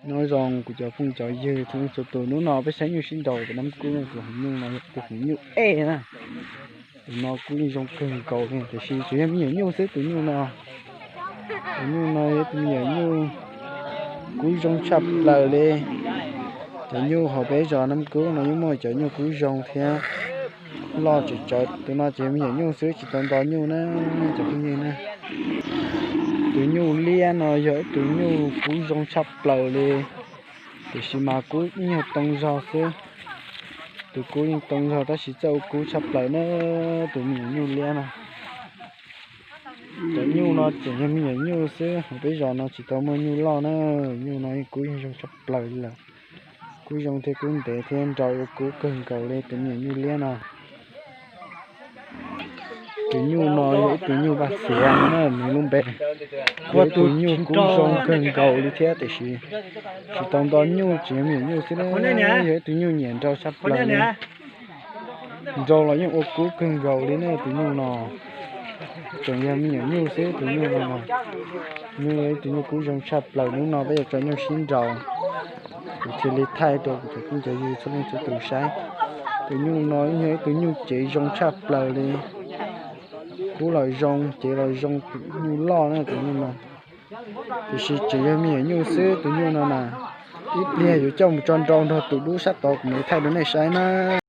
Nyob zoo kuv cov phooj cov ywg txhua leej txhua tus, hnub no peb saib nyuj sib nraus tom Nab Kub no, tus nyuj no yog tus nyuj ej na. Tus no kuj yeej zoo kawg nkaus li tiam sis tseem yog me nyuam nyuj xwb tus nyuj no. Tus nyuj no yog tus me nyuam nyuj kub zoo tshaj plaws li. Cov nyuj hauv peb zos Nab Kub no yeej muaj cov nyuj kub zoo thiab loj tsawv tsawv. Tus no tseem yog me nyuam nyuj xwb tsis tau nto nyuj na, cov phooj ywg na. Tus nyuj liab no yog ib tus nyuj kub zoo tshaj plaws li, tiam sis mas kub yeej yog too zog xwb. Tus kub yeej too zog tab sis txawj ua kub tshaj plaws na, tus me nyuam nyuj liab no. Cov nyuj no tseem yog me nyuam nyuj xwb, hauv peb zos no tsis tau muaj nyuj loj na. Nyuj no yeej kub yeej zoo tshaj plaws li lawm. Kub zoo thiab kub ntev thiab nrau ua kub kawg nkaus li tus me nyuam nyuj liab no. Tus nyuj no yog ib tus nyuj Vaj Xiav na nws lub npe. Yog ib tus nyuj kub zoo kawg nkaus li thiab tiam sis tsis tau nto nyuj, tseem yog me nyuam nyuj xwb na. Yog ib tus nyuj nyiam nrau tshaj plaws li. Nrau los yeej ua kub kawg nkaus li na tus nyuj no. Tseem yog me nyuam nyuj xwb tus nyuj no. Nyuj yog ib tus nyuj kub zoo tshaj plaws, hnub no peb yuav tso nyuj sib nraus, kuv thiaj li thaij rau kuv cov phooj cov ywg txhua leej txhua tus saib. Tus nyuj no yog ib tus nyuj cev zoo tshaj plaws li. Kub los zoo, cev los zoo, nyuj loj na tus nyuj no. Tiam sis tseem yog me nyuam nyuj xwb tus nyuj no na. Ib pliag yuav coj mus tso nrau nrog tus dub sab tod kuv mam li thaij rau nej saib na.